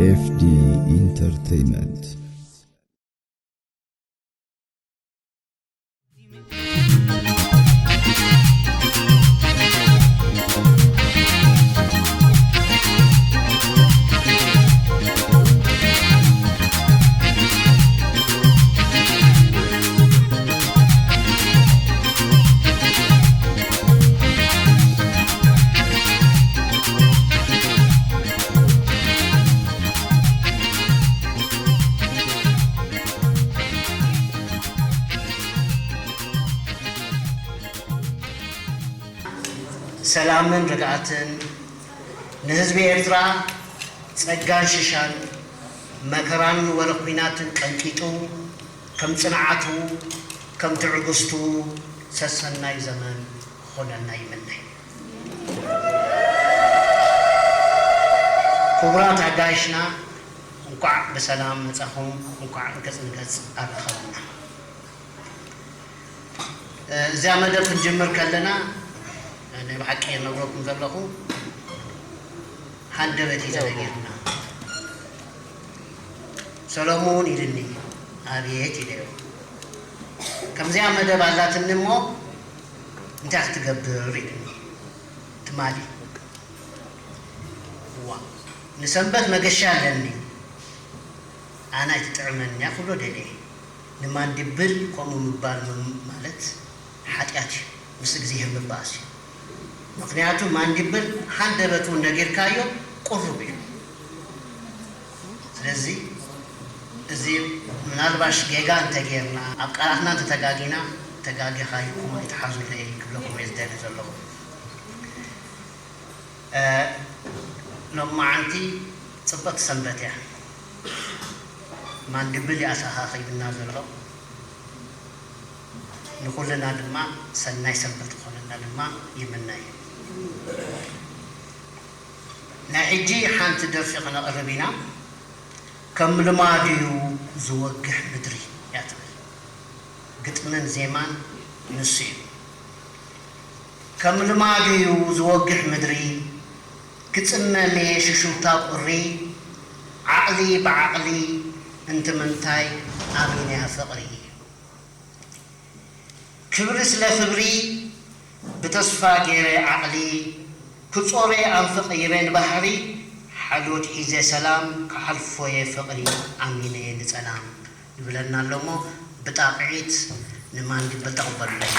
ኤፍ ዲ ኢንተርቴይመንት። ሰላምን ርግኣትን ንህዝቢ ኤርትራ፣ ጸጋን ሽሻን፣ መከራን ወረ ኲናትን ቀንጢጡ፣ ከም ጽንዓቱ፣ ከም ትዕግስቱ፣ ሰሰናዩ ዘመን ክኾነልና ይምነ። ክቡራት ኣጋይሽና፣ እንኳዕ ብሰላም መጻኹም፣ እንኳዕ ገጽ ንገጽ ኣራኸበና። እዚኣ መደብ ክንጅምር ከለና፣ ናይ ብሓቂ እነግረኩም ዘለኹ፣ ሃንደበት እዩ ተነጊርና። ሰሎሙን ኢልኒ፣ "ኣቤት?" ኢለዮ። "ከምዚኣ መደብ ኣላትኒ እሞ እንታይ ክትገብር?" ኢልኒ። ትማሊ፣ "እዋ፣ ንሰንበት መገሻ ኣለኒ፣ ኣነ ኣይትጥዕመንያ" ክብሎ ደልየ። ንማንዲብል ከምኡ ምባል ም-፣ ማለት ሓጢኣት እዩ፣ ምስ እግዚኣብሔር ምባኣስ እዩ። ምኽንያቱ ማንዲብል ሃንደበት እውን ነጊርካዮ ቁሩብ እዩ። ስለዚ እዚ ምናልባሽ ጌጋ እንተጌርና፣ ኣብ ቃላትና እንተተጋጊና፣ ተጋጊኻ ኢልኩም ኣይትሓዙለይ ክብለኩም እየ ዝደሊ ዘለኹ። እ፣ ሎማዓንቲ ጽብቕቲ ሰንበት እያ። ማንዲብል እዩ ኣተኻኺብና ዘሎ። ንኹልና ድማ ሰናይ ሰንበት ክኾነልና ድማ ይምነ። ናይ ሕጂ ሓንቲ ደርፊ ክነቕርብ ኢና። ከም ልማዱ እዩ ዝወግሕ ምድሪ እያ ትብል። ግጥምን ዜማን ንሱ እዩ። ከም ልማዱ እዩ ዝወግሕ ምድሪ፣ ክጽመም እየ ሽሹታ ቁሪ፣ ዓቕሊ ብዓቕሊ፣ እንትምንታይ ኣሚነያ ፍቕሪ። ክብሪ ስለ ክብሪ፣ ብተስፋ ገይረ ዓቕሊ፣ ክጾረ ኣንፍቕ እየ ንባሕሪ፣ ሓልዮት ሒዘ ሰላም፣ ክሓልፎ እየ ፍቕሪ፣ ኣሚነ እየ ንጸላም። ይብለና ኣሎ እሞ፣ ብጣቕዒት ንማንዲብል ተቐበሉለይ።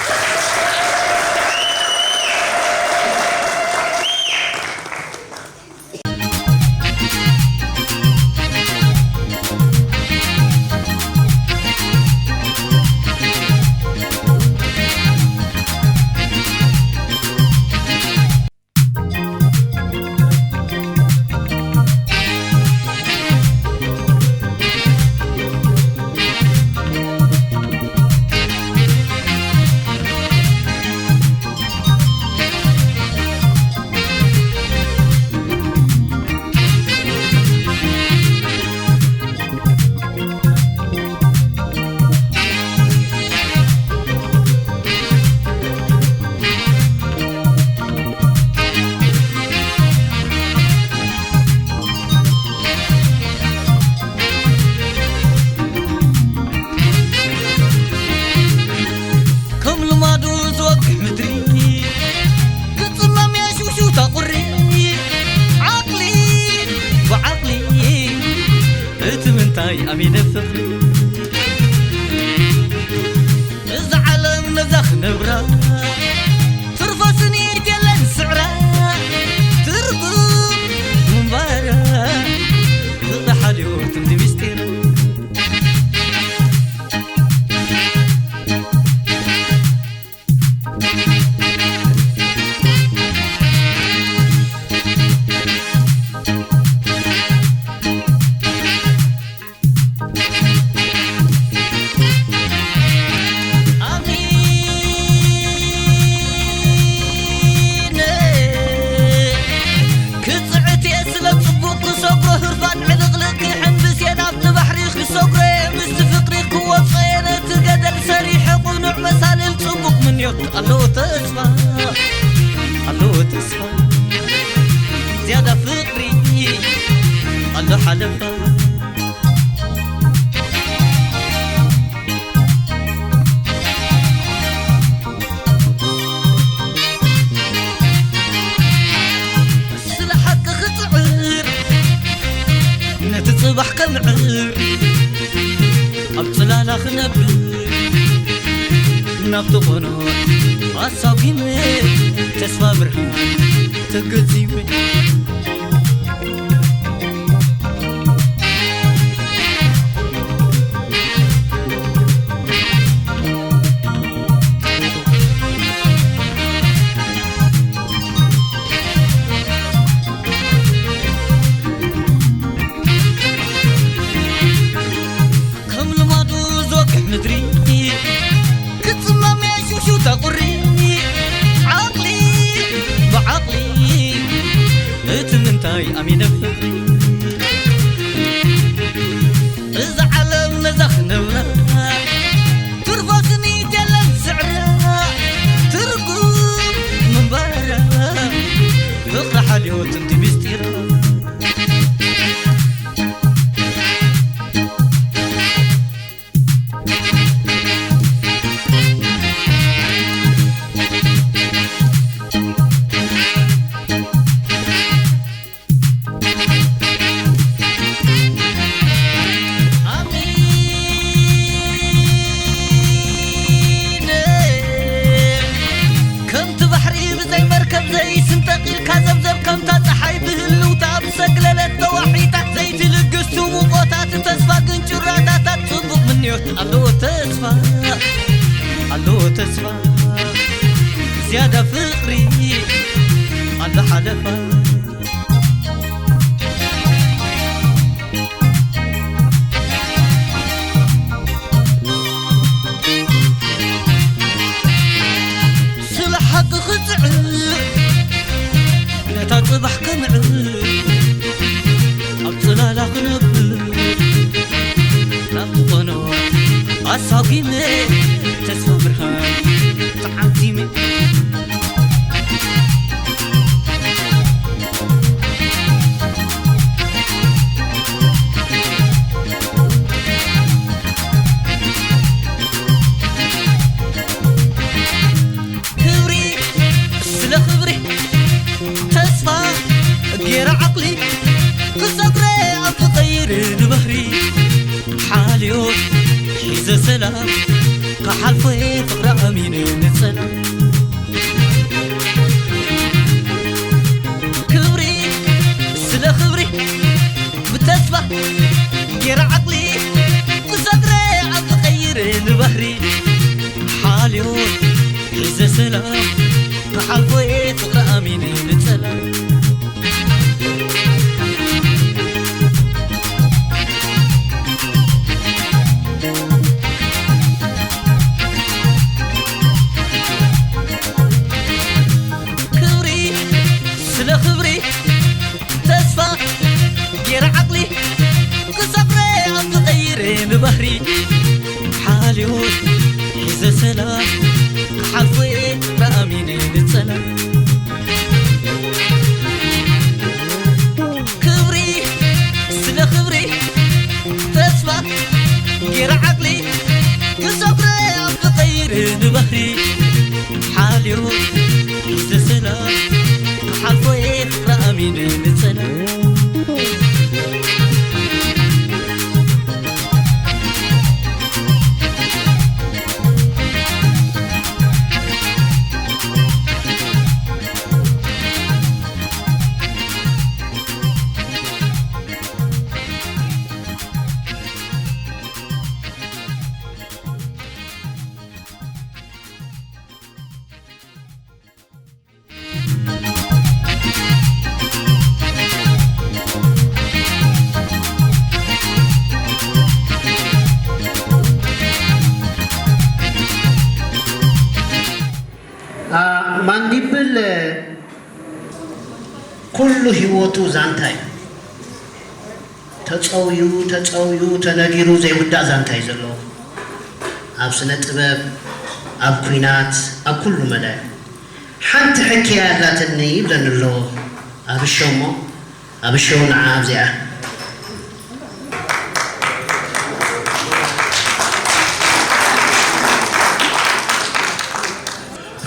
ከም ልማዱ ዝወግሕ ምድሪ፣ ክጽመም እየ ሽውሽውታ ቁሪ። ዓቕሊ ብዓቕሊ፣ እቲ ምንታይ ኣሚነ ፍቕሪ። እዛ ዓለም ነዛ ክነብራ፣ ትርፎ ስኒት የለን ስዕራ። ትርጉም ምንባራ፣ ፍቕሪ ሓልዮት እንዲ ምስጢር። ኣሚነ። ክጽዕት እየ ስለ ጽቡቕ ክሰግሮ፣ ህርፋን ዕልቕልቕ ክሕንብስ እየ ናብቲ ባሕሪ ክሰግሮ እየ፣ ምስቲ ፍቕሪ ክወጾ እየ ነቲ ገደል ሰሪሐ፣ ቅኑዕ መሳልል ጽቡቕ ምንዮት ኣለዎ ተስፋ፣ ኣለዎ ተስፋ። ዝያዳ ፍቕሪ ኣሎ ሓለፋ። ስለ ሓቂ ክጽዕር፣ ነቲ ጽባሕ ከምዕር፣ ኣብ ጽላላ ክነብር፣ ናብቲ ቆኖ ኣሳጒመ፣ ተስፋ ብርሃን ተገዚመ። ከም ልማዱ ዝወቅዕ ምድሪ፣ ክጽመም የሽውሽውታ ቁሪ። ዓቕሊ ብዓቕሊ፣ እቲ ምንታይ ኣሚነ ፍቕሪ። እዛ ዓለም ነዛ ክነብራ፣ ትርፎ ስኒት የለን ስዕራ። ትርጉም ምንባራ፣ ፍቕሪ ሓልዮት እንዲ ምስጢራ። ኣሜን። ከምቲ ባሕሪ ብዘይ መርከብ ዘይስንጠቕ ኢልካ ዘብዘብ፣ ከምታ ጸሓይ ብህልውታ ብሰግለለት ተዋሒጣ ዘይትልግስ ትውቆታት ተስፋ ግን ጭራታታት ጽቡቕ ምንዮት ኣለዎ ተስፋ፣ ኣለዎ ተስፋ። ዝያዳ ፍቕሪ ኣሎ ሓለፋ። ስለ ሓቂ ክጽዕር፣ ነታ ጽባሕ ከምዕር፣ ኣብ ጽላላ ክነብር፣ ናብ ዝኾኖ ኣሳጒመ፣ ተስፋ ብርሃን ተዓዚመ። ክብሪ ስለ ክብሪ፣ ተስፋ ገይረ ዓቕሊ፣ ክሰግረ ኣብ ዝቐይር ንባህሪ። ሓልዮት ሒዘ ሰላም ክሓልፎ እየ፣ ፍቕሪ ኣሚነ ንጸላም። ክብሪ ስለ ክብሪ፣ ብተስፋ ገይረ ዓቕሊ፣ ክሰግረ ኣብ ዝቐይር ንባህሪ። ሓልዮት ሒዘ ሰላም ክሓልፎ እየ፣ ፍቕሪ ኣሚነ ንጸላም። ክብሪ ስለ ክብሪ፣ ተስፋ ገይረ ዓቕሊ፣ ክሰግረ ኣብ ዝቐይር ንባህሪ። ሓልዮት ሒዘ ሰላም ክሓልፎ እየ፣ ብኣሚነ ንጸላም። ክብሪ ስለ ክብሪ፣ ተስፋ ገይረ ዓቕሊ፣ ክሰግረ ኣብ ዝቐይር ንባህሪ። ሓልዮት ሒዘ ሰላም ክሓልፎ እየ፣ ፍቕሪ ኣሚነ ንጸላም። አ፣ ማንዲብል ኩሉ ህይወቱ ዛንታ እዩ። ተጸውዩ፣ ተጸውዩ፣ ተነጊሩ ዘይውዳእ ዛንታ እዩ ዘለዎ። ኣብ ስነ ጥበብ፣ ኣብ ኲናት፣ ኣብ ኩሉ መዳይ። ሓንቲ ሕክያ ኣላትኒ ይብለኒ ኣለዎ ኣብሾ እሞ፣ ኣብሾ ንዓ ኣብዚኣ።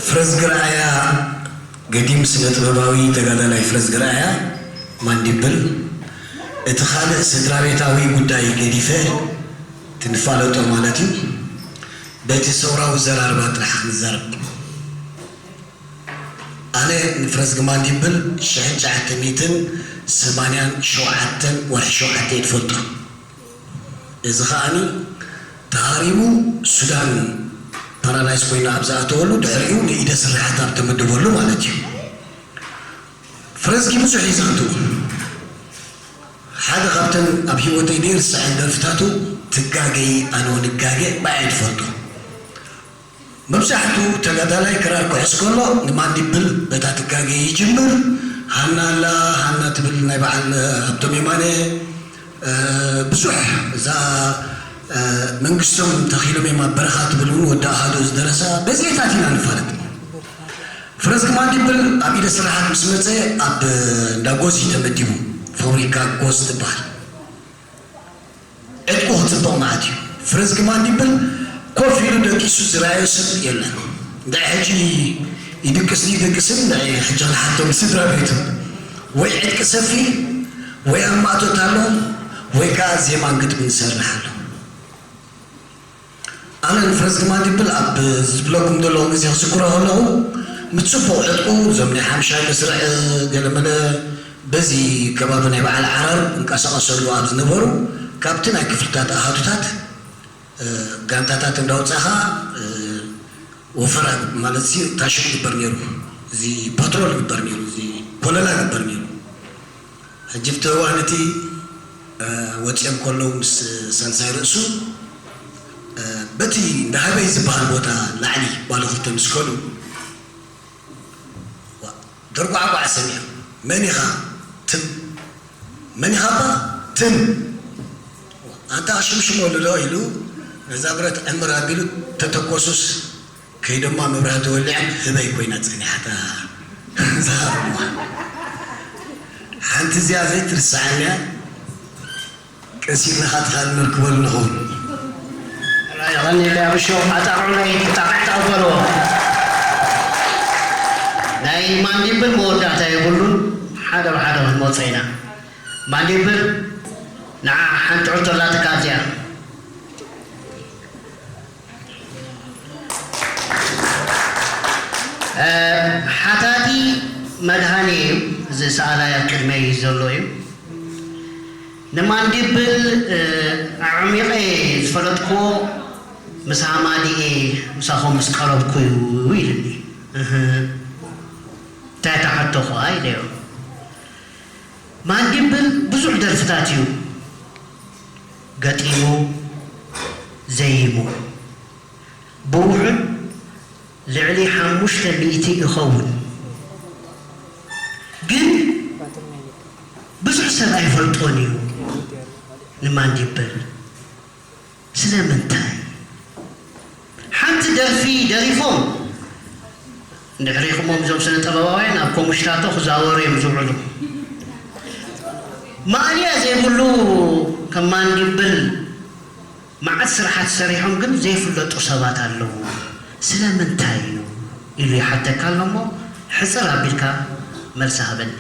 ፍረዝጊ ረኣያ፣ ገዲም ስነ ጥበባዊ ተጋዳላይ ፍረዝጊ ረኣያ ማንዲብል፣ እቲ ካልእ ስድራ ቤታዊ ጉዳይ ገዲፈ፣ ክንፋለጦ ማለት እዩ፣ በቲ ሰውራዊ ዘራርባ ጥራሕ ክንዛረብ። ኣነ ንፍረዝጊ ማንዲብል ሽሕን ትሽዓተ ሚእትን ሰማንያን ሸውዓተን ወርሒ ሸውዓተ እየ ዝፈልጦ። እዚ ከኣኒ ተሃሪቡ ሱዳን ፓራዳይስ ኮይኑ ኣብ ዝኣተወሉ ድሕሪኡ ንኢደ ስርሓት ኣብ ተመደበሉ ማለት እዩ። ፍረዝጊ ብዙሕ እዩ ዝኣትው። ሓደ ካብተን ኣብ ህይወተይ ዘይርስዐን ደርፍታቱ ትጋገይ ኣነ እውን እጋገ ብዓይ ትፈልጦ። መብዛሕቱ ተጋዳላይ ክራር ክሕዝ ከሎ ንማንዲብል በታ ትጋገ ይጅምር። ሃና ኣላ፣ ሃና ትብል ናይ በዓል ሃብቶም የማነ፣ እ፣ ብዙሕ እዛ፣ እ፣ መንግስቶም ተኺሎም እዮም ኣብ በረኻ ትብል እውን ወዲ ኣሃዱ ዝደረሳ በዚሕታት ኢና ንፋለጥ። ፍረዝጊ ማንዲብል ኣብ ኢደ ስርሓት ምስ መፀ ኣብ እንዳ ጎዝ እዩ ተመዲቡ። ፋብሪካ ጎዝ ትበሃል። ዕጥቁ ክፅብቕ ማለት እዩ። ፍረዝጊ ማንዲብል ኮፍ ኢሉ ደቂሱ ዝረኣዮ ሰብ የለን። እንድዒ ሕጂ ይድቅስ ድዩ ይደቅስን እንድዒ ሕጂ ክንሓቶም ስድራ ቤቱ። ወይ ዕጥቂ ሰፊ፣ ወይ ኣብ ማእቶት ኣሎ፣ ወይ ከዓ ዜማን ግጥምን ዝሰርሕ ኣሎ። ኣነ ንፍረዝጊ ማንዲብል ኣብ ዝብለኩም ዘለኹ ግዜ ክዝክሮ ከለኹ፣ ምስ ፅቡቕ ዕጥቁ፣ እዞም ናይ ሓምሻይ መስርዕ ገለመለ በዚ ከባቢ ናይ በዓል ዓራር እንቀሳቐሰሉ ኣብ ዝነበሩ፣ ካብቲ ናይ ክፍልታት ኣሃዱታት፣ እ፣ ጋንታታት እንዳውፃኻ፣ እ፣ ወፈራ ማለት ሲ ታሽም ይግበር ነይሩ። እዚ ፓትሮል ይግበር ነይሩ። እዚ ኮለላ ይግበር ነይሩ። ሕጂ ብተዋህንቲ፣ እ፣ ወፂኦም ከለዉ ምስ ሳልሳይ ርእሱ፣ እ፣ በቲ እንዳ ሃበይ ዝበሃል ቦታ ላዕሊ ባለ ክልተ ምስ ከዱ፣ ዋ፣ ደርጓዕጓዕ ሰሚዖም። "መን ኢኻ? ትም። መን ኢኻ እባ? ትም። ኣንታ ሽምሽመሉ ዶ?" ኢሉ ነዛ ብረት ዕምር ኣቢሉ ተተኮሱስ፣ ከይዶማ መብራህቲ ወሊዖም ህበይ ኮይና ጸኒሓታ። ዝሃርሙዋ። ሓንቲ እዚኣ ዘይትርሳዓኒ እያ። ቀስ ኢልና ኻትኻል ንርክበሉ ንኸውን። ራይ ቐኒለ ኣብ ሾው ኣጣቕዑለይ ጣቕዕ ተቐበልዎ። ናይ ማንዲብል መወዳእታ የብሉን። ሓደ ብሓደ ክንመጾ ኢና። ማንዲብል፣ ንዓ ሓንቲ ሕቶ ኣላትካ ኣብዚኣ። እ፣ ሓታቲ መድሃኔ እዩ። እዚ ሰኣላይ ኣብ ቅድመይ ዘሎ እዩ። ንማንዲብል፣ እ፣ ኣዕሚቐ ዝፈለጥክዎ ምስ ሃማዲኤ፣ ምሳኹም ምስ ቀረብኩ እዩ ኢሉኒ። እህ፣ እንታይ ተሓተኹ ኢለዮ። ማንዲብል ብዙሕ ደርፍታት እዩ ገጢሙ፣ ዘይሙ። ብውሑድ ልዕሊ ሓሙሽተ ሚእቲ ይኸውን። ግን ብዙሕ ሰብ ኣይፈልጦን እዩ ንማንዲብል። ስለምንታይ? ሓንቲ ደርፊ ደሪፎም እንድሕር ኢኹሞም እዞም ስነ ጥበባውያን ኣብ ኮሙሽታቶ ክዛወሩ እዮም ዝውዕሉ። ማእለያ ዘይብሉ ከም ማንዲብል መዓት ስራሓት ሰሪሖም ግን ዘይፍለጡ ሰባት ኣለዉ። ስለምንታይ እዩ ኢሉ ይሓተካ ኣሎ እሞ ሕፅር ኣቢልካ መልሲ ሃበኒ።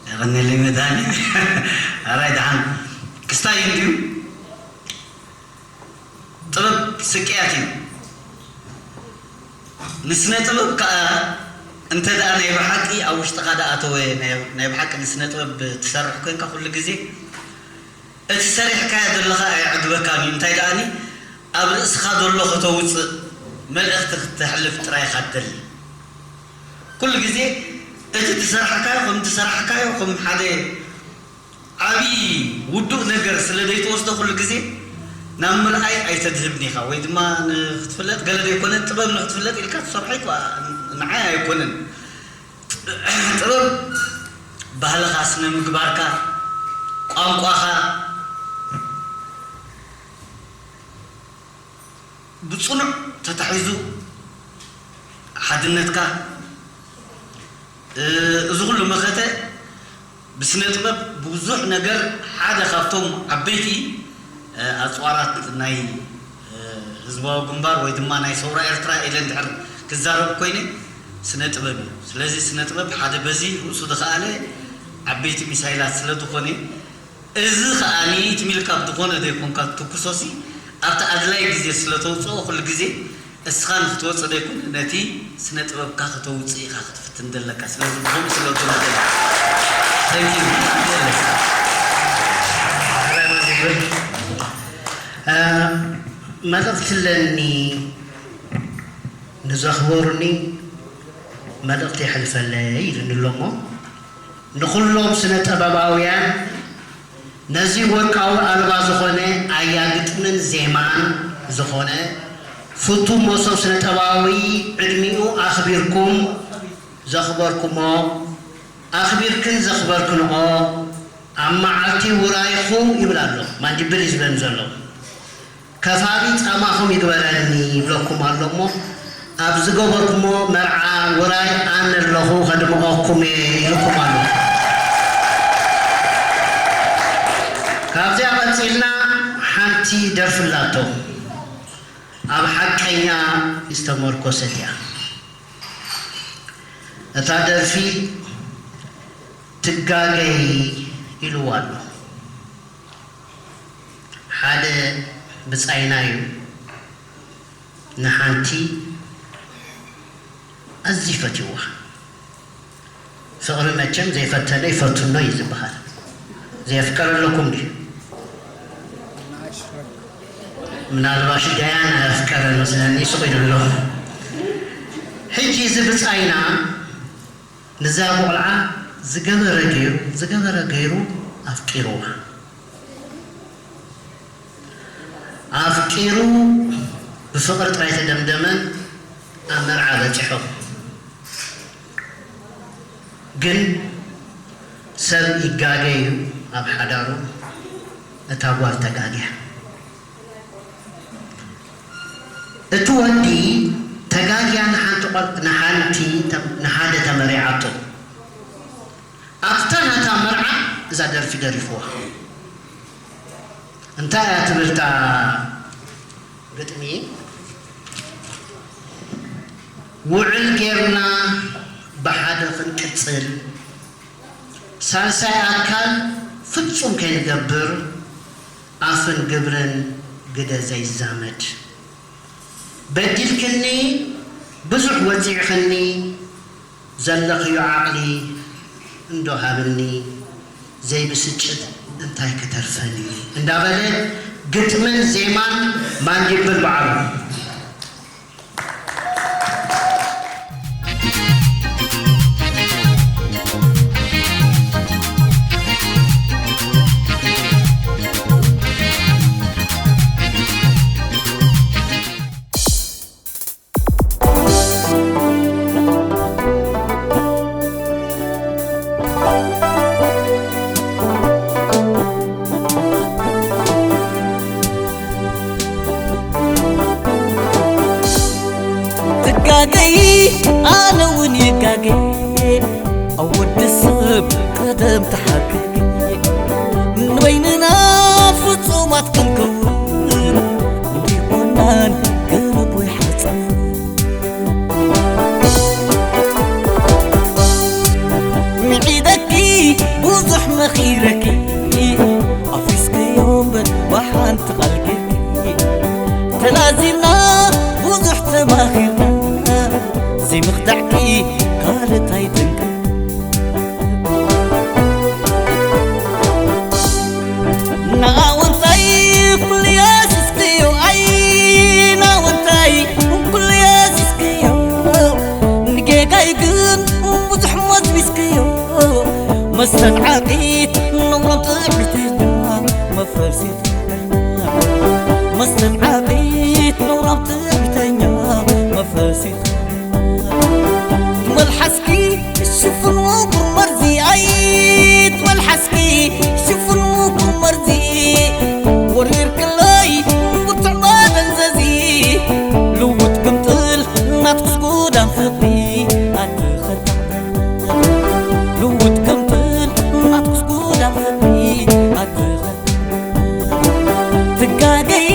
የቐንየለይ መድሃኔ። ኣራይ ደሓን ክስታይ እንድዩ። ጥበብ ስቅያት እዩ። ንስነ ጥበብ ከኣ እንተ ደኣ ናይ ብሓቂ ኣብ ውሽጥኻ ደኣ ኣተወ፣ ናይ፣ ናይ ብሓቂ ንስነ ጥበብ ትሰርሕ ኮንካ ኩሉ ግዜ እቲ ሰሪሕካዮ ዘለኻ ኣየዕግበካን እዩ። እንታይ ደኣኒ ኣብ ርእስኻ ዘሎ ከተውጽእ መልእኽቲ ክተሕልፍ ጥራይ ኢኻ ትደሊ። ኩሉ ግዜ እቲ ትሰርሓካዮ ከም ትሰርሓካዮ ከም ሓደ ዓብዪ ውዱእ ነገር ስለ ዘይትወስዶ ኩሉ ግዜ ናብ ምርኣይ ኣይተድህብን ኢኻ፣ ወይ ድማ ንክትፍለጥ ገለ ዘይኮነ ጥበብ ንክትፍለጥ ኢልካ ትሰርሖ ኣይኮ-፣ ንዓይ ኣይኮነን። ጥበብ ባህልኻ፣ ስነ ምግባርካ፣ ቋንቋኻ ብጽኑዕ ተታሒዙ ሓድነትካ፣ እ፣ እዚ ኩሉ መኸተ ብስነ ጥበብ ብብዙሕ ነገር ሓደ ካብቶም ዓበይቲ፣ እ፣ ኣጽዋራት ናይ፣ እ፣ ህዝባዊ ግንባር ወይ ድማ ናይ ሰውራ ኤርትራ ኢለ እንድሕር ክዛረብ ኮይነ ስነ ጥበብ እዩ። ስለዚ ስነ ጥበብ ሓደ በዚ ርእሱ ዝኸኣለ ዓበይቲ ሚሳይላት ስለ ዝኾነ፣ እዚ ከኣ ንኢት ሚልካ ብዝኾነ ዘይኮንካ ትኩሶሲ ኣብቲ ኣድላይ ግዜ ስለ ተውፅኦ ኩሉ ግዜ እስኻ ንክትወፅእ ዘይኮነ ነቲ ስነ ጥበብካ ከተውፅእ ኢኻ ክትፍትን ዘለካ። ስለዚ ብኸምኡ ስለ ዝኾነ Thank you። መልእኽቲ ኣለኒ ንዘኽበሩኒ መልእኽቲ የሕልፈለይ ኢሉኒ ኣሎ እሞ ንኹሎም ስነ ጥበባውያን ነዚ ወርቃዊ ኣልባ ዝኾነ ኣያ ግጥምን ዜማን ዝኾነ ፍቱው መሶብ ስነ ጥበባዊ ዕድሚኡ ኣኽቢርኩም ዘኽበርኩሞ ኣኽቢርክን ዘኽበርክንኦ ኣብ መዓልቲ ውራይኹም ይብል ኣሎ ማንጅብል እዩ ዝበን ዘሎ ከፋሊ ጻማኹም ይግበረኒ ይብለኩም ኣሎ እሞ ኣብ ዝገበርኩሞ መርዓ ውራይ ኣነ ኣለኹ ከድምቐኩም እየ ኢልኩም ኣሎ። ካብዚኣ ቀጺልና ሓንቲ ደርፊ ኣላቶ ኣብ ሓቀኛ ዝተመርኮሰት እያ። እታ ደርፊ ትጋገይ ኢልዋ ኣሎ። ሓደ ብጻይና እዩ ንሓንቲ ኣዝዩ ፈትይዋ። ፍቕሪ መቸም ዘይፈተነ ይፈትኖ እዩ ዝበሃል። ዘየፍቀረ ኣለኩም ድዩ? ምናልባሽ ዳያን ኣየፍቀረ መስለኒ ስቕ ኢሉ ኣሎ። ሕጂ እዚ ብጻይና ንዛ ቆልዓ ዝገበረ ገይሩ ዝገበረ ገይሩ ኣፍቂርዋ። ኣፍቂሩ ብፍቕሪ ጥራይ ተደምደመን ኣብ መርዓ በጺሖም። ግን ሰብ ይጋገ እዩ ኣብ ሓዳሩ፣ እታ ጓል ተጋግያ። እቲ ወዲ ተጋግያ ንሓንቲ ቆል ንሓንቲ ንሓደ ተመሪዓቶ። ኣብታ ናታ መርዓ እዛ ደርፊ ደሪፍዋ። እንታይ እያ ትብል እታ ግጥሚ? ውዕል ጌርና ብሓደ ክንቅጽል ሳልሳይ ኣካል ፍጹም ከይንገብር ኣፍን ግብርን ግደ ዘይዛመድ። በዲልክኒ ብዙሕ ወጺዕኽኒ ዘለኽዮ ዓቕሊ እንዶ ሃብኒ ዘይብስጭት እንታይ ክተርፈኒ እንዳበለ ግጥምን ዜማን ማንዲብል በዓሉ። ትጋገይ ኣነ እውን ይጋገ ኣብ ወዲ ሰብ ቀደም ተሓገገ ንበይንና ፍጹማት ክንከውን እንዲኮናን ገረብ ወይ ሓፀን ምዒደኪ ብዙሕ መኺረኪ ኣፍሪስክዮ እምበር ብሓንቲ ቃል ጌርኪ ተላዚብና ብዙሕ ተማኺርና ዘይምኽዳዕኪ ካልእ ታይ ጠንቂ ንኣወንታይ ኩሉ የስስክዮ ኣይ ንኣወንታይ ኩሉ የስስክዮ ንጌጋይ ግን ብዙሕ ሞት ሚስክዮ መስተንዓቂት ነውራም ትዕቢተኛ መፍረሲት መስተንዓቂት ነውራም ትዕቢተኛ መፍረሲት መልሓስኪ ሽፍን ውቁር መርዚ ኣይ መልሓስኪ ሽፍን ውቁር መርዚ ወሪርክለይ ብርቱዕ መደንዘዚ ልውጥ ግምጥል ናትኩስ ጉዳም ፍቕሪ ኣትኸታ ልውጥ ግምጥል ናትኩስ ጉዳም ፍቕሪ ኣትኸታ ትጋገይ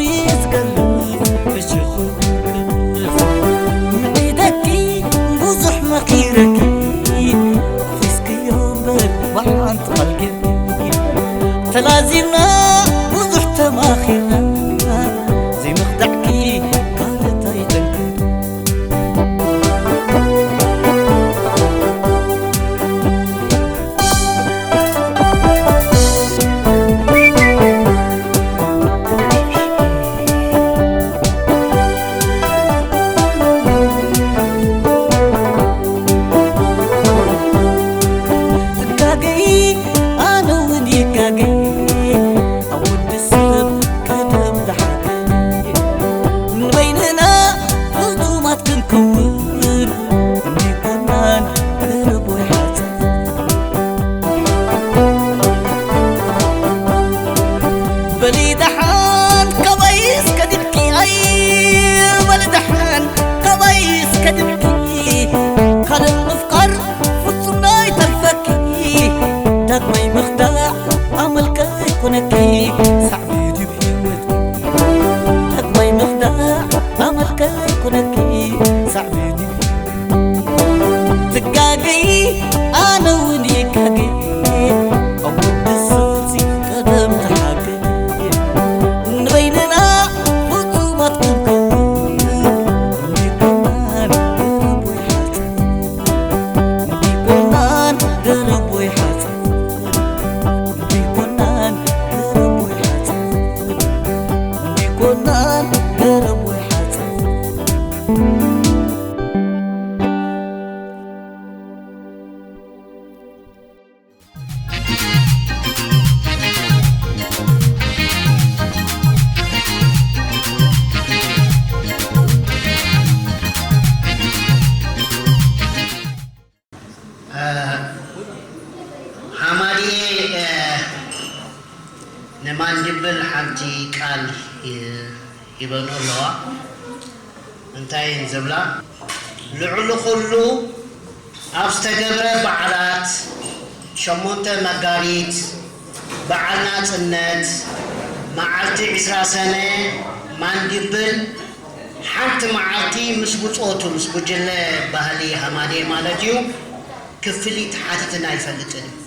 ይስከል ብሽኹ ምዒደኪ ብዙሕ መኺረኪ ሒዝክዮ እምበር ብሓንቲ ቃልኪ ተላዚብና ብዙሕ ተማኺርና ዘይምኽዳዕኪ ካልእ ኣይጠንክር። ትጋገይ ኣነ እውን ይጋገይ ኣብ ወዲ ሰብ ቀደም ደሓገይ ንበይንና ፍጹማት ክንከውን እንዲኮናን ገረብ ወይ ሓፀን በሊ ደሓን ካባይ እስከ ድብኪ ኣይ በሊ ደሓን ካባይ እስከ ድብኪ ካልእ ምፍቃር ፍጹም ናይ ተርፈኪ ዳግማይ ምኽዳዕ ኣመልከ ኣይኮነኪ ሳዕቤን ድዩ ህይወትኪ ዳግማይ ምኽዳዕ ኣመልከ ኣይኮነኪ ሳዕቤን ድዩ ትጋገይ ኣነ እውን ይጋገ ኣብ ወዲ ሰብሲ ቀደም ተሓገ ንበይንና ፍጹማት ክንከውን እንዲኮናን ገረብ ወይ ሓፀን እንዲኮናን ገረብ ወይ ሓፀን እንዲኮናን ገረብ ወይ ሓፀን እንዲኮናን ገረብ ወይ ሓፀን ሓማድኤ ንማንዲብል ሓንቲ ቃል ሂበንኦ ኣለዋ። እንታይ እየን ዝብላ? ልዕሊ ኩሉ ኣብ ዝተገብረ በዓላት ሸሞንተ መጋቢት፣ በዓል ናጽነት፣ መዓልቲ ዕስራ ሰነ ማንዲብል ሓንቲ መዓልቲ ምስ ብጾቱ፣ ምስ ጉጅለ ባህሊ ሃማድኤ ማለት እዩ፣ ክፍሊት ሓቲትና ኣይፈልጥን እዩ።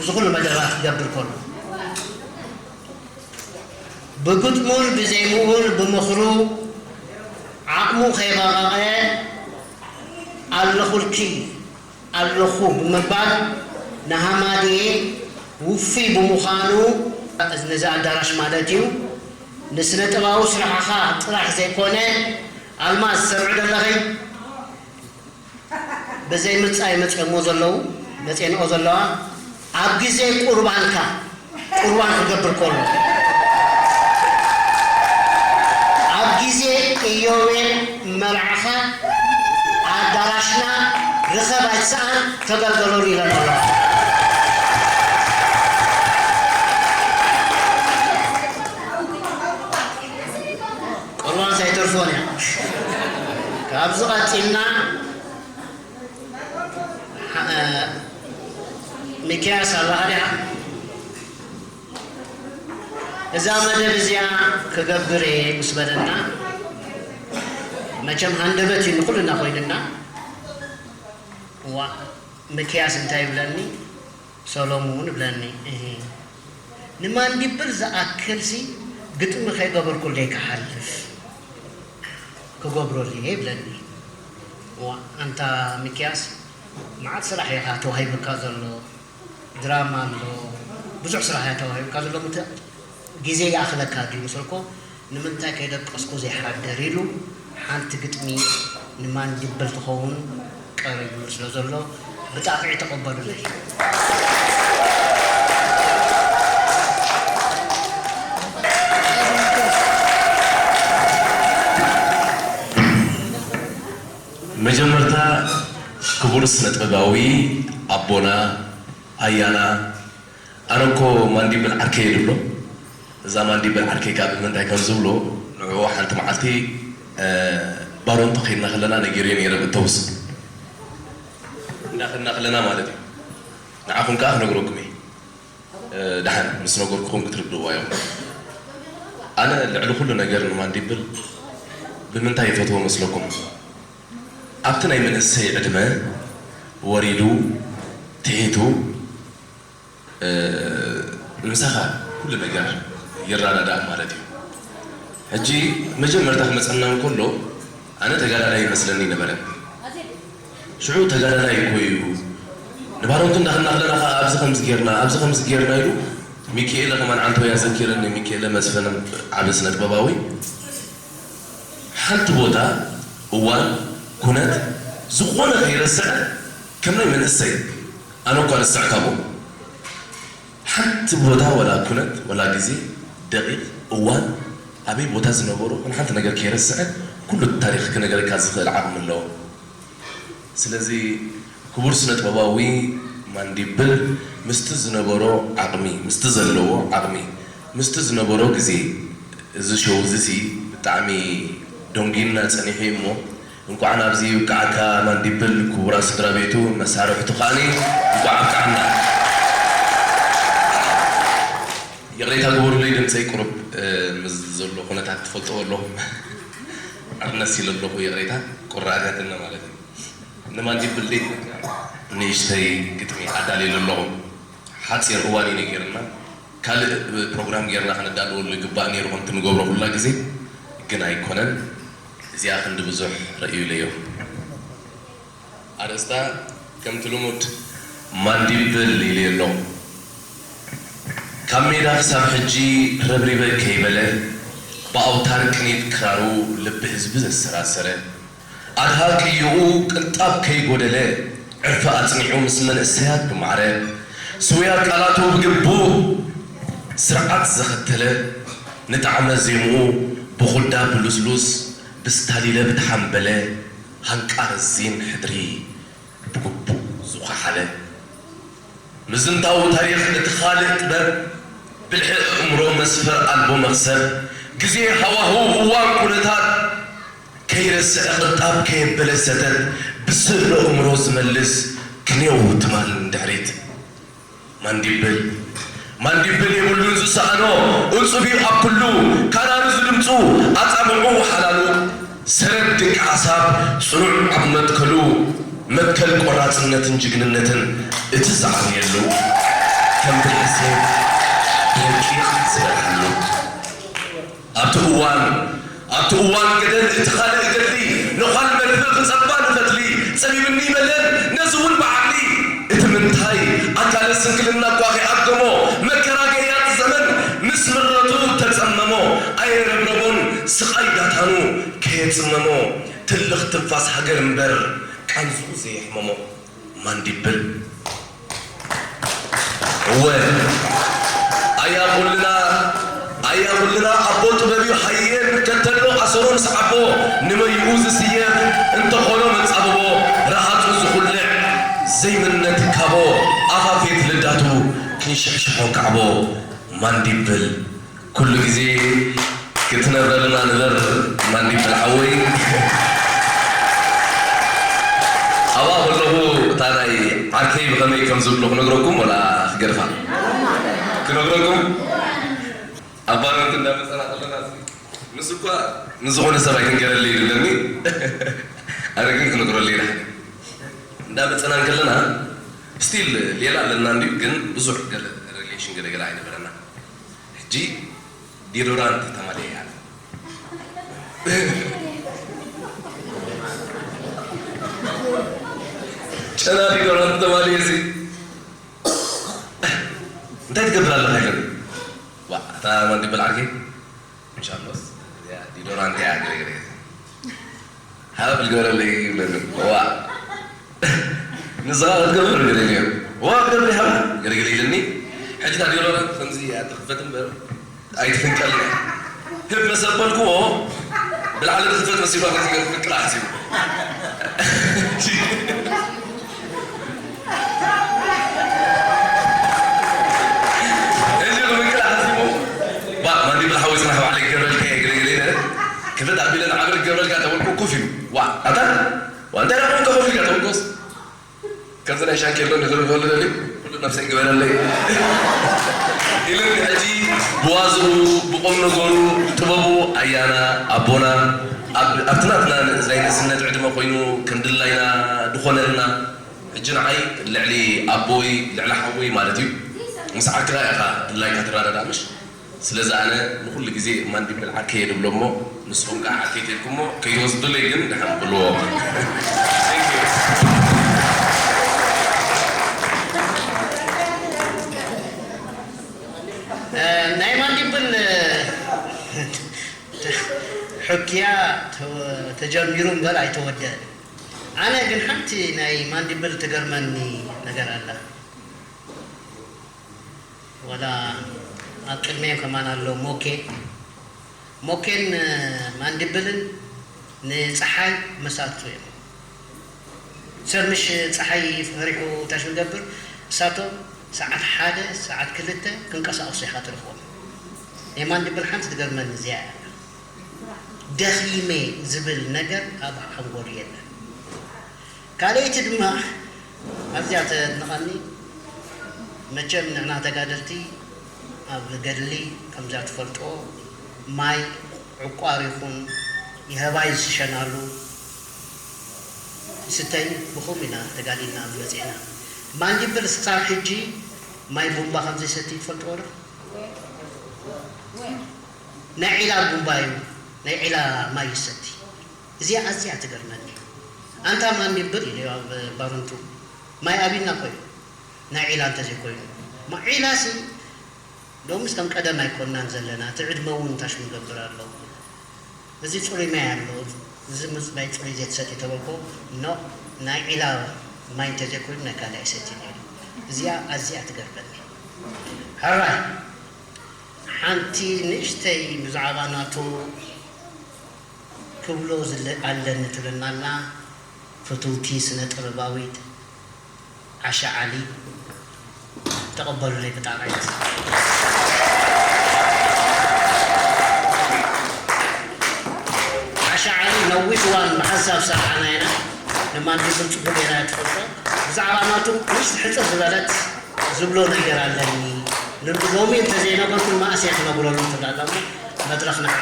እዚ ኩሉ መደባት ክገብር ከሎ ብግጥሙን ብዜምኡን ብምኽሩ ዓቕሙ ከይበቐቐ ኣለኹልኪ ኣለኹ ብምባል ንሃማድኤ ውፉይ ብምዃኑ ነዚ ኣዳራሽ ማለት እዩ ንስነ ጥባዊ ስራሕኻ ጥራሕ ዘይኮነ ኣልማዝ ትሰምዒ ዶ ኣለኺ? ብዘይ ምርጻ እዮም መጺኦምዎ ዘለዉ፣ መጺኤንኦ ዘለዋ። ኣብ ግዜ ቁርባንካ፣ ቁርባን ክገብር ከሎ፣ ኣብ ግዜ ኢዮቤል መርዓኻ ኣዳራሽና ርኸብ ኣይትስኣን፣ ተገልገለሉ ኢለን ኣለዋ። ቁርባን ሳይተርፎን እያ። ካብዚ ቀጺልና፣ ሓ-፣ እ፣ ሚክያስ ኣለኻ ዲኻ? እዛ መደብ እዚኣ ክገብር እየ ምስ በለና፣ መቸም ሃንደበት እዩ ንኹልና ኮይንና። ዋ፣ ሚክያስ እንታይ ይብለኒ? ሰሎሙን እብለኒ፣ እሂ፣ ንማንዲብል ዝኣክልሲ ግጥሚ ከይገበርኩለይ ክሓልፍ ክገብረሉ እየ ይብለኒ። ዋ፣ ኣንታ ሚክያስ፣ መዓት ስራሕ ኢኻ ተዋሂቡካ ዘሎ፣ ድራማ ኣሎ፣ ብዙሕ ስራሕ እያ ተዋሂቡካ ዘሎ፣ ምት-፣ ግዜ ይኣኽለካ ድዩ ምስ በልኩ፣ ንምንታይ ከይደቀስኩ ዘይሓድር ኢሉ ሓንቲ ግጥሚ ንማንዲብል ትኸውን ቀሪቡሉ ስለ ዘሎ ብጣቕዒ ተቐበሉለይ። መጀመርታ ክቡር ስነ ጥበባዊ ኣቦና ኣያና ኣነ እኮ ማንዲብል ዓርከይ እየ ዝብሎ። እዛ ማንዲብል ዓርከይ ከኣ ብምንታይ ከም ዝብሎ፣ ንዕኡ ሓንቲ መዓልቲ፣ እ፣ ባሮንቶ ከይድና ከለና ነጊረዮ ነይረ፣ ብእተውስ እንዳኸድና ከለና ማለት እዩ። ንዓኹም ከኣ ክነግረኩም እየ። እ፣ ደሓን ምስ ነገርኩኹም ክትርድእዋ ኢኹም። ኣነ ልዕሊ ኩሉ ነገር ንማንዲብል ብምንታይ ይፈትዎ መስለኩም? ኣብቲ ናይ መንእሰይ ዕድመ ወሪዱ ትሒቱ ምሳኻ ኩሉ ነገር ይረዳዳእ ማለት እዩ። ሕጂ መጀመርታ ክመፀና እንከሎ ኣነ ተጋዳላይ ይመስለኒ ነበረ። ሽዑ ተጋዳላይ እኮ እዩ። ንባሮንቱ እንዳኸና ከለና ከዓ ኣብዚ ከምዚ ጌርና፣ ኣብዚ ከምዚ ጌርና ኢሉ ሚኪኤለ ከማን ዓንተው ያዘኪረኒ፣ ሚኪኤለ መስፍን ዓቢ ስነ ጥበባዊ። ሓንቲ ቦታ፣ እዋን፣ ኩነት ዝኾነ ከይረስዐ ከም ናይ መንእሰይ ኣነ እኳ ርስዕ ካብኡ ሓንቲ ቦታ ወላ ኩነት ወላ ግዜ ደቂቕ እዋን ኣበይ ቦታ ዝነበሮ ንሓንቲ ነገር ከይረስዐ ኩሉ ታሪኽ ክነገረካ ዝኽእል ዓቕሚ ኣለዎ። ስለዚ ክቡር ስነ ጥበባዊ ማንዲብል ምስቲ ዝነበሮ ዓቕሚ ምስቲ ዘለዎ ዓቕሚ ምስቲ ዝነበሮ ግዜ እዚ ሾው እዚ ሲ ብጣዕሚ ደንጉዩና ጸኒሑ እዩ እሞ እንኳዕ ናብዚ ይብቅዓካ ማንዲብል ክቡራት ስድራ ቤቱ መሳርሕቱ ከዓኒ እንኳዕ ኣብቅዓና። ይቕሬታ ግበሩለይ ድምፀይ ቁሩብ ምስ ዘሎ ኩነታት ትፈልጥዎ ኣለኹም። ኣነስ ኢለ ኣለኹ ይቕሬታ ቁራኣት ያትና ማለት እዩ። ንማንዲብል ደይ ንእሽተይ ግጥሚ ኣዳልየሉ ኣለኹ። ሓፂር እዋን እዩ ነጊርና ካልእ ፕሮግራም ጌርና ክነዳልወሉ ይግባእ ነይሩ ከምቲ ንገብሮ ኩላ ግዜ ግን ኣይኮነን። እዚኣ ክንዲ ብዙሕ ረእዩ ኢለዮ። ኣርእስታ ከምቲ ልሙድ ማንዲብል ኢለዮ ኣለኹ። ካብ ሜዳ ክሳብ ሕጂ ረብሪበ ከይበለ ብኣውታር ቅኒት ክራሩ ልቢ ህዝቢ ዘሰራሰረ ኣድሃ ቅይኡ ቅንጣብ ከይጎደለ ዕርፊ ኣጽኒዑ ምስ መንእሰያት ብማዕረ ስውያት ቃላቱ ብግቡእ ስርዓት ዘኸተለ ንጣዕመ ዜምኡ ብኹዳ ብልስሉስ ብስታሊለ ብተሓምበለ ሃንቃ ረዚን ሕድሪ ብግቡእ ዝኸሓለ ምዝንታው ታሪኽ እቲ ኻልእ ጥበብ ብልሒ ኣእምሮ መስፈር ኣልቦ መኽሰብ ግዜ ሃዋህው እዋን ኩነታት ከይረስዐ ቅንጣብ ከየበለ ሰተት ብስእለ ኣእምሮ ዝመልስ ክንየው ትማል ንድሕሪት ማንዲብል ማንዲብል የብሉን ዝሰኣኖ እጹብ እዩ ኣብ ኩሉ ካናኑ ዝድምጹ ኣጻብዑ ሓላሉ ሰረድ ድንቂ ሓሳብ ጽኑዕ ኣብ መትከሉ መትከል ቆራጽነትን ጅግንነትን እቲ ዝዓብየሉ ከም ብልሒ ሴፍ ረቂቕ ዝበልሓሉ ኣብቲ እዋን ኣብቲ እዋን ገደል እቲ ካልእ ገድሊ ነዃል መድፊ ክጸባ ንፈትሊ ጸቢብኒ ይበለን ነዚ እውን ብዓቕሊ እቲ ምንታይ ኣካለ ስንክልና እኳ ከይኣገሞ መከራ ገያጽ ዘመን ምስ ምረቱ ተጸመሞ ኣየረብረቦን ስቓይ ዳታኑ ከየጽመሞ ትልኽ ትንፋስ ሃገር እምበር ቃንዝኡ ዘየሕመሞ ማንዲብል እወ ኣያ ኩልና ኣያ ኩልና ኣቦ ጥበብ እዩ ሃየ ንከተሎ ኣሰሮ ምስ ዓቦ ንመይኡ ዝስየፍ እንተኾኖ መጻብቦ ረሃጹ ዝኹልዕ ዘይምነ ትካቦ ኣፋፌት ልዳቱ ክንሽሕሽሖ ካዕቦ ማንዲብል ኩሉ ግዜ ክትነብረልና ንበር ማንዲብል ሓወይ ኣብኣ ከለኹ እታ ናይ ዓርከይ ብኸመይ ከም ዝብሎ ክነግረኩም ወላ ክገድፋ ክነግረኩም ኣብ ባረንቲ እንዳመፀና ከለና ንሱ እኳ ንዝኾነ ሰብ ኣይትንገረለይ ይብለኒ ኣነ ግን ክነግረለይ ዳ እንዳመፀና ከለና ስቲል ሌላ ኣለና እንዲዩ ግን ብዙሕ ገለ ሪሌሽን ገለገለ ኣይነበረና ሕጂ ዲዶራንት ተማልየ እያ ጨና ዲዶራንት ተማልየ እዚ እንታይ ትገብር ኣለኻ ይገር ዋ እታ ማንዲ በል ዓርከይ እንሻሎስ ዲዶራንት እያ ገረገረ ሃብል ገረለይ ይብለኒ ዋ ንስኻ ክትገብር ገለ ኢለዮ ዋ ገለ ሃብ ገለገለ ኢለኒ ሕጂ እታ ዲዮሎና ከምዚ እያ ትኽፈት እምበር ኣይትፍንቀል ህብ መሰበልክዎ ብላዕሊ ትኽፈት መሲሉ ከምዚ ገለ ፍንቅል ኣሕሲቡ እዚ ፍንቅል ኣሕሲቡ ባ ማንዲ ብልሓዊ ስራሕ ባዕለይ ክገብረልካ እየ ገለገለ ኢለ ክፈት ኣቢለ ንዓብር ክገብረልካ ተበልኩ ኩፍ ኢሉ ዋ ኣታ ዋንታ ዳኹም ከኸፍልካ ተወቀስ ከምዚ ናይ ሻንኬሎ ንኽርኢ ከሎ ደሊ ኩሉ ነብሰይ ግበረለይ ኢለን ሕጂ ብዋዝኡ ብቁም ነገሩ ብጥበቡ ኣያና ኣቦና ኣብ ኣብቲ ናትና ናይ ንእስነት ዕድመ ኮይኑ ከም ድላይና ድኾነልና ሕጂ ንዓይ ልዕሊ ኣቦይ ልዕሊ ሓወይ ማለት እዩ። ምስ ዓርክኻ ኢኻ ድላይካ ትረዳዳእ ምሽ? ስለዚ ኣነ ንኹሉ ግዜ ማንዲብል ዓርከይ እየ ድብሎ እሞ ንስኹም ከዓ ዓርከይ ተልኩሞ ከይትወስዱለይ ግን ደሓን ብልዎ። ናይ ማንዲብል ሕክያ ተጀሚሩ እምበር ኣይተወደአን። ኣነ ግን ሓንቲ ናይ ማንዲብል ትገርመኒ ነገር ኣላ። ወላ ኣብ ቅድሚኦም ከማን ኣሎ ሞኬ። ሞኬን ማንዲብልን ንፀሓይ መሳቱ እዮም። ሰብ ምሽ ፀሓይ ፈሪሑ ታሽ ንገብር እሳቶም ሰዓት ሓደ ሰዓት ክልተ ክንቀሳቀሱ ኢኻ ትረኽቦም። ናይ ማንዲብል ሓንቲ ትገርመኒ እዚኣ እያ። ደኺመ ዝብል ነገር ኣብ ሓንጎሉ የለን። ካልኣይቲ ድማ ኣዝያ ተድንቐኒ መቸም ንሕና ተጋደልቲ ኣብ ገድሊ ከምዛ ትፈልጥዎ ማይ ዕቋር ይኹን የህባይ ዝሽሸናሉ ይስተይ ብኹም ኢና ተጋዲልና መፂእና። ማንዲብል ስካብ ሕጂ ማይ ቡምባ ከምዘይሰቲ ትፈልጥዎ ዶ? ናይ ዒላ ቡምባ እዩ ናይ ዒላ ማይ ይሰቲ። እዚኣ ኣዝያ ትገርመኒ። ኣንታ ማን ይብል ኢሉ ኣብ ባርንቱ ማይ ኣቢልና ኮይኑ ናይ ዒላ እንተዘይኮይኑ ማ ዒላሲ ሎምስ ከም ቀደም ኣይኮንናን ዘለና እቲ ዕድመ እውን ታሽ ምገብር ኣሎ። እዚ ፅሩይ ማይ ኣሎ እዚ ምፅባይ ፅሩይ ዘይትሰቲ ተበልኮ ኖ ናይ ዒላ ማይ እንተዘይኮይኑ ናይ ካልእ ኣይሰትን ኢሉ። እዚኣ ኣዝያ ትገርመኒ። ሕራይ ሓንቲ ንእሽተይ ብዛዕባ ናቱ ክብሎ ዝለ ኣለኒ ትብለና ኣላ ፍትውቲ ስነ ጥበባዊት ዓሻ ዓሊ ተቐበሉለይ ብጣዕሚ ዓሻ ዓሊ ነዊሕ እዋን ብሓንሳብ ዝሰራሕና ኢና ንማንዲብል ጽቡቕ ጌራ እያ ትፈልጦ ብዛዕባ ናቱ ንእሽቲ ሕጽር ዝበለት ዝብሎ ነገር ኣለኒ ንሉ ሎሚ እንተዘይነገርኩ መኣስ እየ ክነግረሉ ትብላ ኣላ እሞ መድረኽ ንዓኣ።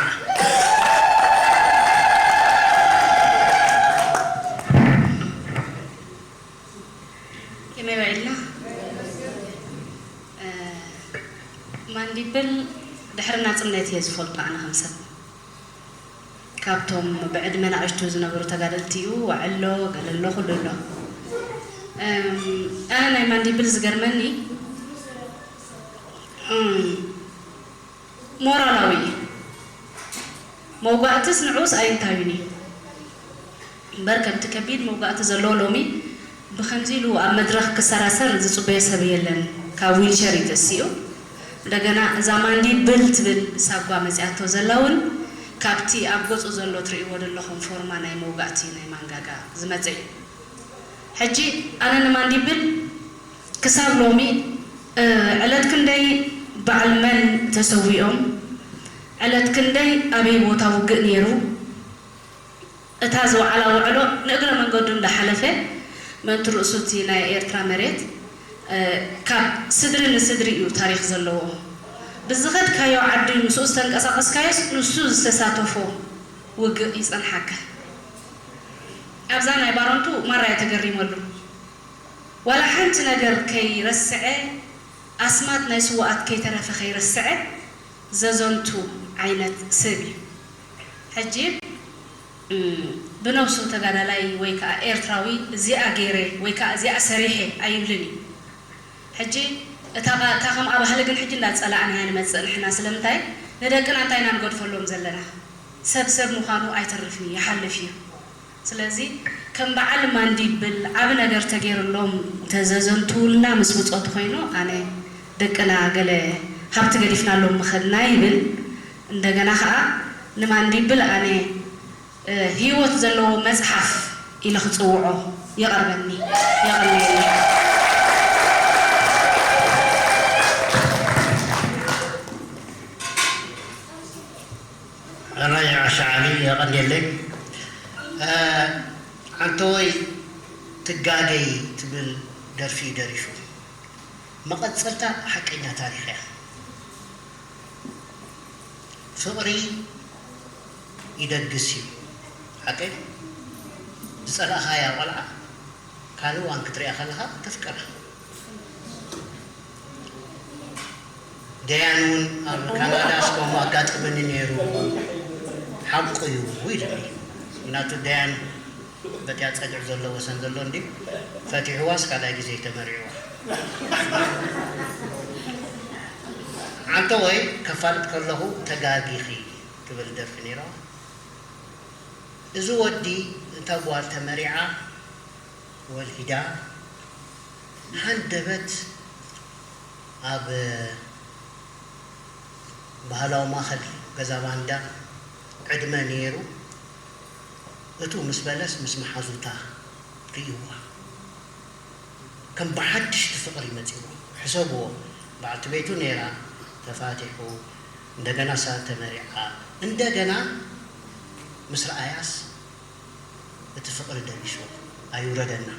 ከመይ ውዒልና? ማንዲብል ድሕሪ ናጽነት እየ ዝፈልጦ ኣነ ከም ሰብ። ካብቶም ብዕድመ ንኣሽቱ ዝነበሩ ተጋደልቲ እዩ፣ ዋዒ ኣሎ፣ ገለ ኣሎ፣ ኩሉ ኣሎ። ኣነ ናይ ማንዲብል ዝገርመኒ ሞራላዊ እዩ። መውጋእትስ ንዑስ ኣይንታዩን እዩ። እምበር ከምቲ ከቢድ መውጋእቲ ዘለዎ ሎሚ ብኸምዚ ኢሉ ኣብ መድረኽ ክሰራሰር ዝጽበዮ ሰብ የለን። ካብ ዊልቸር እዩ ተሲኡ። እንደገና እዛ ማንዲብል ትብል ሳጓ መጺኣቶ ዘላ እውን ካብቲ ኣብ ገጹ ዘሎ ትርእይዎ ዘለኹም ፎርማ ናይ መውጋእቲ ናይ ማንጋጋ ዝመጸ እዩ። ሕጂ ኣነ ንማንዲብል ክሳብ ሎሚ ዕለት ክንደይ በዓል መን ተሰዊኦም፣ ዕለት ክንደይ ኣበይ ቦታ ውግእ ነይሩ፣ እታ ዝወዓላ ውዕሎ ንእግረ መንገዱ እንዳሓለፈ ምእንቲ ርእሱ እቲ ናይ ኤርትራ መሬት ካብ ስድሪ ንስድሪ እዩ ታሪኽ ዘለዎ። ብዝኸድካዮ ዓዲ ምስኡ ዝተንቀሳቐስካዮስ ንሱ ዝተሳተፎ ውግእ ይጸንሓካ። ኣብዛ ናይ ባረንቱ ማራ እየ ተገሪመሉ። ዋላ ሓንቲ ነገር ከይረስዐ ኣስማት ናይ ስውኣት ከይተረፈ ከይረስዐ ዘዘንቱ ዓይነት ሰብ እዩ። ሕጂ ብነብሱ ተጋዳላይ ወይ ከዓ ኤርትራዊ እዚኣ ገይረ ወይ ከዓ እዚኣ ሰሪሐ ኣይብልን እዩ። ሕጂ እታ እታ ከምኣ ባህሊ ግን ሕጂ እንዳፀላእናያ ንመፅእ ንሕና ስለምንታይ ንደቅና እንታይ ኢና ንገድፈሎም ዘለና ሰብ ሰብ ምዃኑ ኣይተርፍን እዩ ይሓልፍ እዩ። ስለዚ ከም በዓል ማንዲብል ዓቢ ነገር ተገይርሎም ተዘዘንትውልና ምስ ብጾት ኮይኑ ኣነ ደቅና ገለ ሃብቲ ገዲፍናሎም ምኸድና ይብል። እንደገና ከኣ ንማንዲብል ኣነ ህይወት ዘለዎ መጽሓፍ ኢለ ክጽውዖ ይቐርበኒ። የቐንየለይ። ራይ ዓሻ ዓሊ የቐንየለይ። ዓንተወይ ትጋገይ ትብል ደርፊ ደሪፉ። መቐጸልታ ሓቀኛ ታሪኽ እያ። ፍቕሪ ይደግስ እዩ። ሓቀይ ዝጸላእኻያ ቆልዓ ካልእ እዋን ክትሪኣ ከለኻ ተፍቅራ። ደያን እውን ኣብ ካናዳ እስከሞ ኣጋጥመኒ ነይሩ። ሓቁ እዩ ኢሉኒ። ምክንያቱ ደያን በቲያ ጸግዕ ዘሎ ወሰን ዘሎ እንዲ ፈቲሕዋስ ካልኣይ ግዜ ተመሪዕዋ። ዓንተ ወይ ከፋልጥ ከለኹ ተጋጊኺ ትብል ደርፊ ነይራ። እዚ ወዲ እታ ጓል ተመሪዓ ወሊዳ ሃንደበት ኣብ ባህላዊ ማእኸል ገዛ ባንዳ ዕድመ ነይሩ። እቱ ምስ በለስ ምስ መሓዙታ ርእይዋ ከም ብሓድሽቲ ፍቕሪ መጺዎ። ሕሰብዎ፣ በዓልቲ ቤቱ ነይራ፣ ተፋቲሑ፣ እንደገና እሳ ተመሪዓ፣ እንደገና ምስ ረኣያስ እቲ ፍቕሪ ደቢስዎ ኣይውረደና።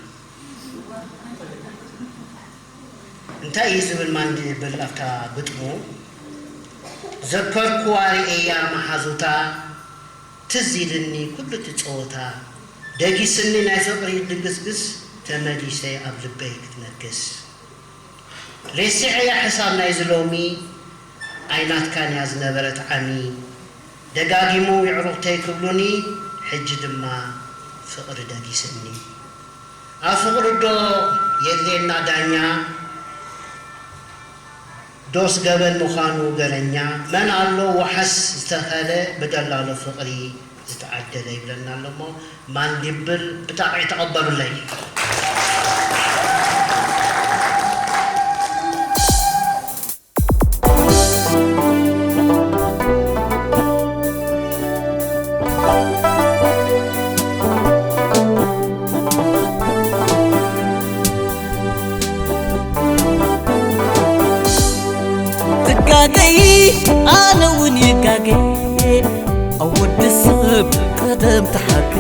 እንታይ እዩ ዝብል ማን ይብል ኣብታ ግጥሙ? ዘከርኩዋ ርእያ መሓዙታ ትዝ ኢልኒ ኩሉ እቲ ጸወታ ደጊስኒ ናይ ፍቕሪ ድግስግስ ተመሊሰ ኣብ ልበይ ክትነግስ ሬስዐያ ሕሳብ ናይዚ ሎሚ ኣይናትካን እያ ዝነበረት ዓሚ ደጋጊሙ የዕሩኽተይ ክብሉኒ ሕጂ ድማ ፍቕሪ ደጊስኒ ኣብ ፍቕሪ ዶ የድልየና ዳኛ ዶስ ገበን ምዃኑ ገለኛ መን ኣሎ ዋሕስ ዝተኸለ ብደላሎ ፍቕሪ ዝተዓደለ ይብለና ኣሎ እሞ ማን ይብል ብጣቕዒ ተቐበሉለይ። ትጋገይ ኣነ እውን ይጋገ ኣወዲ ሰብ ቀደም ተሓገ